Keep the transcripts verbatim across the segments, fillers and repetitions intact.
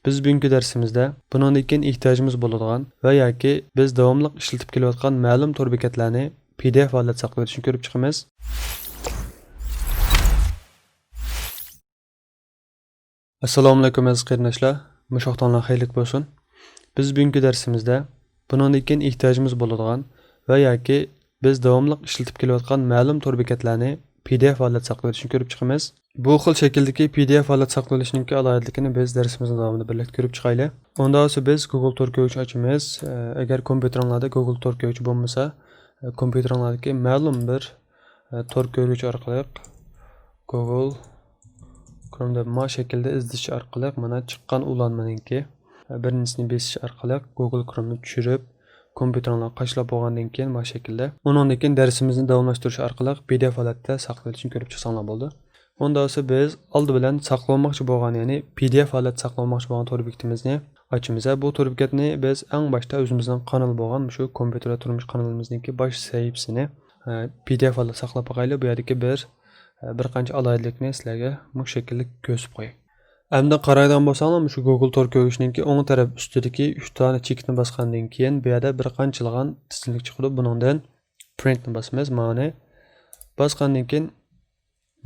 بىز بۈگۈنكى دەرسىمىزدە بۇنىڭدىن كېيىن ئېھتىياجىمىز بولىدىغان ۋە ياكى بىز داۋاملىق ئىشلىتىپ كېلىۋاتقان مەلۇم تور بېكەتلەرنى پى دى ئېف ھالەتتە ساقلىۋېلىشنى كۆرۈپ چىقىمىز. ئەسسالامۇئەلەيكۇم ئەزىز قېرىنداشلار، مۇشۇ ۋاقتىڭلار خەيرلىك بولسۇن. بىز بۈگۈنكى دەرسىمىزدە بۇنىڭدىن كېيىن ئېھتىياجىمىز بولىدىغان ۋە ياكى بىز داۋاملىق ئىشلىتىپ كېلىۋاتقان مەلۇم تور بېكەتلەرنى پى دى ئېف ھالەتتە ساقلىۋېلىشنى كۆرۈپ چىقىمىز. بۇ خىل شەكىلدىكى پى دى ئېف ھالەتتە ساقلىۋېلىشنىڭكى ئالاھىدىلىكىنى بىز دەرسىمىزنىڭ داۋامىدا بىرلىكتە كۆرۈپ چىقايلى. ئۇنداق بولسا بىز گۇگل تور كۆرگۈچ ئاچىمىز. ئەگەر كومپيۇتېرىڭلاردا گۇگل تور كۆرگۈچ بولمىسا، كومپيۇتېرىڭلاردىكى مەلۇم بىر تور كۆرگۈچ ئارقىلىق گۇگل كرومدا ما شەكىلدە ئىزدىشى ئارقىلىق مانا چىققان ئۇلانمىنىڭكى بىرىنچىسىنى بېسىش ئارقىلىق گۇگل كرومنى چۈشۈرۈپ، كومپيۇتېرىڭلارغا قاچىلاپ بولغاندىن كېيىن ما شەكىلدە ئۇنىڭدىن كېيىن دەرسىمىزنى داۋاملاشتۇرۇش ئارقىلىق پى دى ئېف ھالەتتە ساقلىۋېلىشنى كۆرۈپ چىقساڭلار بولىدۇ. ئۇندا بولسا بىز ئالدى بىلەن ساقلىۋالماقچى بولغان، يەنى پى دى ئېف ھالەتتە ساقلىۋالماقچى بولغان تور بېكىتىمىزنى ئاچىمىز. بۇ تور بېكەتنى بىز ئەڭ باشتا ئۆزىمىزنىڭ قانىلى بولغان مۇشۇ كومپيۇتېر تۇرمۇش قانىلىمىزنىڭكى باش سەھىپىسىنى، ئە، پى دى ئېف ھالدا ساقلاپ باقايلى. بۇ يەردىكى بىر، ئە، بىر قانچە ئالاھىدىلىكنى سىلەرگە مۇشۇ شەكىلدە كۆرسىتىپ قوياي. ئەمدى قارايدىغان بولساڭلار، مۇشۇ گۇگل تور كۆرگۈچنىڭكى ئوڭ تەرەپ ئۈستىدىكى ئۈچ دانە چېكىتنى باسقاندىن كېيىن، بۇ يەردە بىر قانچىلىغان تىزىملىك چىقىدۇ. بۇنىڭدىن پرىنتنى باسىمىز، مانى. باسقاندىن كېيىن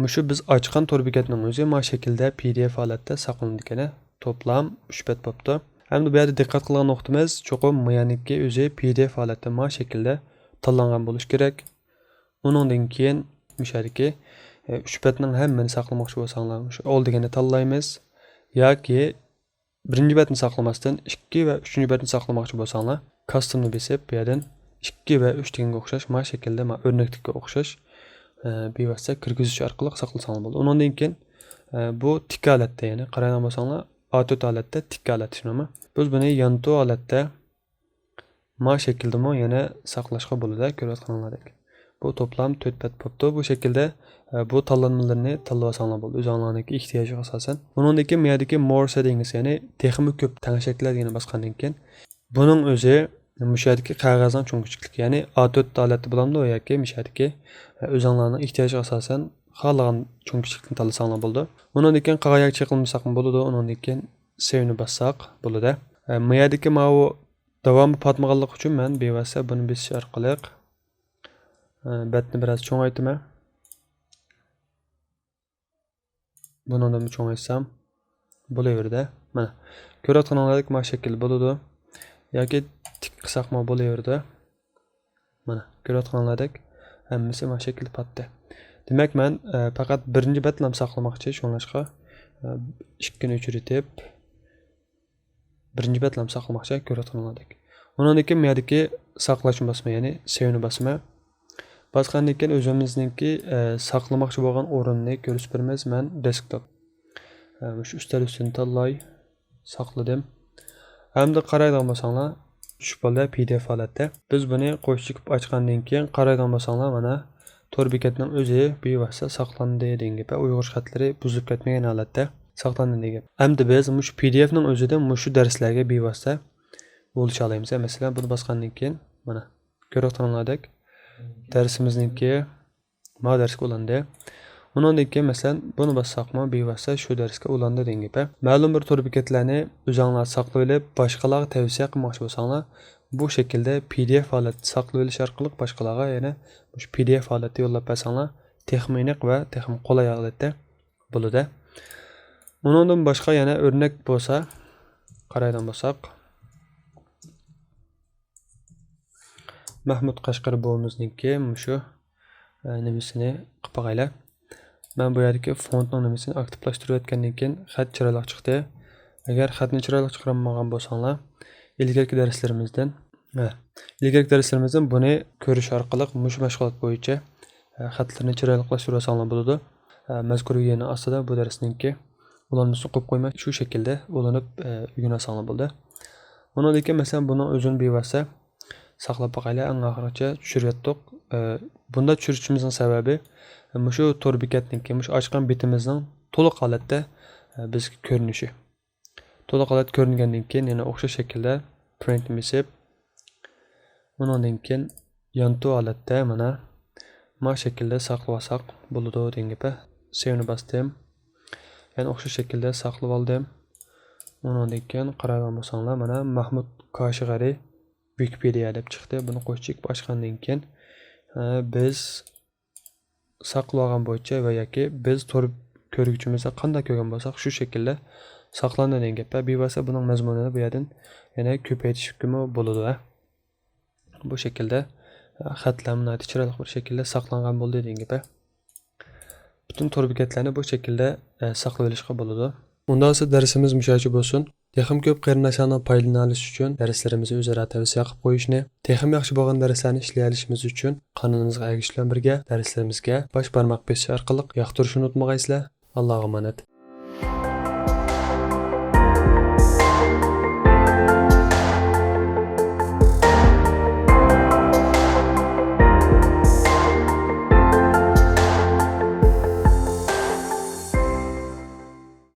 مۇشۇ بىز ئاچقان تور بېكەتنىڭ ئۆزى ما شەكىلدە پى دى ئېف ھالەتتە ساقلىنىدىكەن. توپلام ئۈچ بەت بوپتۇ. ئەمدى بۇ يەردە دىققەت قىلغان نۇقتىمىز چوقۇم مۇيەنىكى ئۆزى پى دى ئېف ھالەتتە ما شەكىلدە تاللانغان بولۇشى كېرەك. ئۇنىڭدىن كېيىن مۇشۇ يەردىكى، ئە، ئۈچ بەتنىڭ ھەممىنى ساقلىماقچى بولساڭلار، مۇشۇ ئول دېگەننى تاللايمىز. ياكى بىرىنچى بەتنى ساقلىماستىن، ئىككى ۋە ئۈچىنچى بەتنى ساقلىماقچى بولساڭلار، كاستومنى بېسىپ، بۇ يەردىن ئىككى ۋە ئۈچ دېگەنگە ئوخشاش، ما شەكىلدە، ما ئۆرنەكتىكىگە ئوخشاش، ئە، بىۋاسىتە كىرگۈزۈش ئارقىلىق ساقلىساڭلار بولىدۇ. ئۇنىڭدىن كېيىن، ئە، بۇ تىك ھالەتتە، يەنى قارايدىغان بولساڭلار، ئا تۆت ھالەتتە، تىك ھالەتتە، شۇنداقمۇ؟ بىز بۇنى يانتۇ ھالەتتە، ما شەكىلدىمۇ يەنە ساقلاشقا بولىدۇ، كۆرۈۋاتقىنىڭلاردەك. بۇ توپلام تۆت بەت بوپتۇ. بۇ شەكىلدە، ئە، بۇ تاللانمىلىرىنى تاللىۋالساڭلار بولىدۇ، ئۆزۈڭلارنىڭكى ئېھتىياجىغا ئاساسەن. ئۇنىڭدىن كېيىن بۇ يەردىكى مور سېتىڭگس، يەنى تېخىمۇ كۆپ تەڭشەكلەر دېگەننى باسقاندىن كېيىن، بۇنىڭ ئۆزى مۇشۇ يەردىكى قەغەزنىڭ چوڭ كىچىكلىكى، يەنى ئا تۆت ھالەتتە بولامدۇ ياكى مۇشۇ يەردىكى، ئە، ئۆزۈڭلارنىڭ ئېھتىياجىغا ئاساسەن خالىغان چوڭ كىچىكلىكنى تاللىساڭلار بولىدۇ. ئۇنىڭدىن كېيىن قالغان يەرگە چېقىلمىساقمۇ بولىدۇ. ئۇنىڭدىن كېيىن سېۋنى باسساق بولىدۇ. ئە، ما يەردىكى ماۋۇ داۋامى پاتمىغانلىقى ئۈچۈن مەن بىۋاسىتە بۇنى بېسىش ئارقىلىق، ئە، بەتنى بىراز چوڭايتىمەن. بۇنىڭدىنمۇ چوڭايتسام بولۇۋېرىدۇ. مانا، كۆرۈۋاتقىنىڭلاردەك ما شەكىل بولىدۇ. ياكى تىك قىلساقمۇ بولۇۋېرىدۇ. مانا، كۆرۈۋاتقىنىڭلاردەك ھەممىسى ما شەكىلدە پاتتى. دېمەك، مەن، ئە، پەقەت بىرىنچى بەتلام ساقلىماقچى، شۇڭلاشقا، ئە، ئىككىنى ئۆچۈرۈۋېتىپ، بىرىنچى بەتلام ساقلىماقچى، كۆرۈۋاتقىنىڭلاردەك. ئۇنىڭدىن كېيىن بۇ يەردىكى ساقلاشنى باسىمەن، يەنى سېۋنى باسىمەن. باسقاندىن كېيىن ئۆزىمىزنىڭكى، ئە، ساقلىماقچى بولغان ئورۇننى كۆرسىتىپ بېرىمىز. مەن دېسكتوپ. ئە، مۇشۇ ئۈستەل ئۈستىنى تاللاي. ساقلىدىم. ئەمدى قارايدىغان بولساڭلار، چۈشۈپ قالدى پى دى ئېف ھالەتتە. بىز بۇنى قوش چېكىپ ئاچقاندىن كېيىن قارايدىغان بولساڭلار، مانا، تور بېكەتنىڭ ئۆزى بىۋاسىتە ساقلاندى دېگەن گەپ. ئۇيغۇرچە خەتلىرى بۇزۇلۇپ كەتمىگەن ھالەتتە ساقلاندى دېگەن گەپ. ئەمدى بىز مۇشۇ پى دى ئېفنىڭ ئۆزىدىن مۇشۇ دەرسلەرگە بىۋاسىتە ئۇلىشالايمىز. مەسىلەن، بۇنى باسقاندىن كېيىن، مانا، كۆرۈۋاتقىنىڭلاردەك دەرسىمىزنىڭكى ما دەرسكە ئۇلاندى. ئۇنىڭدىن كېيىن، مەسىلەن، بۇنى باسساقمۇ بىۋاسىتە شۇ دەرسكە ئۇلاندى دېگەن گەپ. مەلۇم بىر تور بېكەتلەرنى ئۆزۈڭلار ساقلىۋېلىپ، باشقىلارغا تەۋسىيە قىلماقچى بولساڭلار، بۇ شەكىلدە پى دى ئېف ھالەتتە ساقلىۋېلىش ئارقىلىق باشقىلارغا يەنە مۇشۇ پى دى ئېف ھالەتتە يوللاپ بەرسەڭلار، تېخىمۇ ئېنىق ۋە تېخىمۇ قولاي ھالەتتە بولىدۇ. ئۇنىڭدىن باشقا يەنە ئۆرنەك بولسا، قارايدىغان بولساق، مەھمۇد قەشقەر بوۋىمىزنىڭكى مۇشۇ، ئە، نېمىسىنى قىلىپ باقايلى. مەن بۇ يەردىكى فونتنىڭ نېمىسىنى ئاكتىپلاشتۇرۇۋەتكەندىن كېيىن خەت چىرايلىق چىقتى. ئەگەر خەتنى چىرايلىق چىقىرالمىغان بولساڭلار، ئىلگىرىكى دەرسلىرىمىزدىن، ھە، ئىلگىرىكى دەرسلىرىمىزدىن بۇنى كۆرۈش ئارقىلىق مۇشۇ مەشغۇلات بويىچە، ئە، خەتلىرىنى چىرايلىقلاشتۇرۇۋالساڭلار بولىدۇ. ئە، مەزكۇر ۋىدېئونىڭ ئاستىدا بۇ دەرسنىڭكى ئۇلانمىسىنى قويۇپ قويماي، شۇ شەكىلدە ئۇلىنىپ، ئە، ئۆگىنىۋالساڭلار بولدى. ئۇنىڭدىن كېيىن، مەسىلەن، بۇنىڭ ئۆزىنى بىۋاسىتە ساقلاپ باقايلى، ئەڭ ئاخىرغىچە چۈشۈرۈۋەتتۇق. ئە، بۇنداق چۈشۈرۈشىمىزنىڭ سەۋەبى، مۇشۇ تور بېكەتنىڭكى، مۇشۇ ئاچقان بېتىمىزنىڭ تولۇق ھالەتتە، ئە، بىزگە كۆرۈنۈشى. تولۇق ھالەت كۆرۈنگەندىن كېيىن يەنە ئوخشاش شەكىلدە پرىنتنى بېسىپ، ئۇنىڭدىن كېيىن يانتۇ ھالەتتە مانا ما شەكىلدە ساقلىۋالساق بولىدۇ دېگەن گەپ. سېۋنى باستىم. يەنە ئوخشاش شەكىلدە ساقلىۋالدىم. ئۇنىڭدىن كېيىن قارايدىغان بولساڭلار، مانا مەھمۇد كاشغەرى ۋىكىپېدىيە دەپ چىقتى. بۇنى قوش چېكىپ ئاچقاندىن كېيىن، ئە، بىز ساقلىۋالغان بويىچە ۋە ياكى بىز تور كۆرگۈچىمىزدە قانداق كۆرگەن بولساق، شۇ شەكىلدە ساقلانىدۇ دېگەن گەپ. بىۋاسىتە بۇنىڭ مەزمۇنىنى بۇ يەردىن يەنە كۆپەيتىشكىمۇ بولىدۇ. بۇ شەكىلدە، ئە، خەتلەر ناھايىتى چىرايلىق بىر شەكىلدە ساقلانغان بولدى دېگەن گەپ. پۈتۈن تور بېكەتلەرنى بۇ شەكىلدە، ئە، ساقلىۋېلىشقا بولىدۇ. ئۇنداق بولسا دەرسىمىز مۇشۇ يەرچە بولسۇن. تېخىمۇ كۆپ قېرىنداشلارنىڭ پايدىلىنالىشى ئۈچۈن دەرسلىرىمىزنى ئۆزئارا تەۋسىيە قىلىپ قويۇشنى، تېخىمۇ ياخشى بولغان دەرسلەرنى ئىشلىيەلىشىمىز ئۈچۈن قانىلىمىزغا ئەگىشىش بىلەن بىرگە دەرسلىرىمىزگە باش بارماق بېسىش ئارقىلىق ياقتۇرۇشنى ئۇنتۇمىغايسىلەر. ئاللاغا ئامانەت.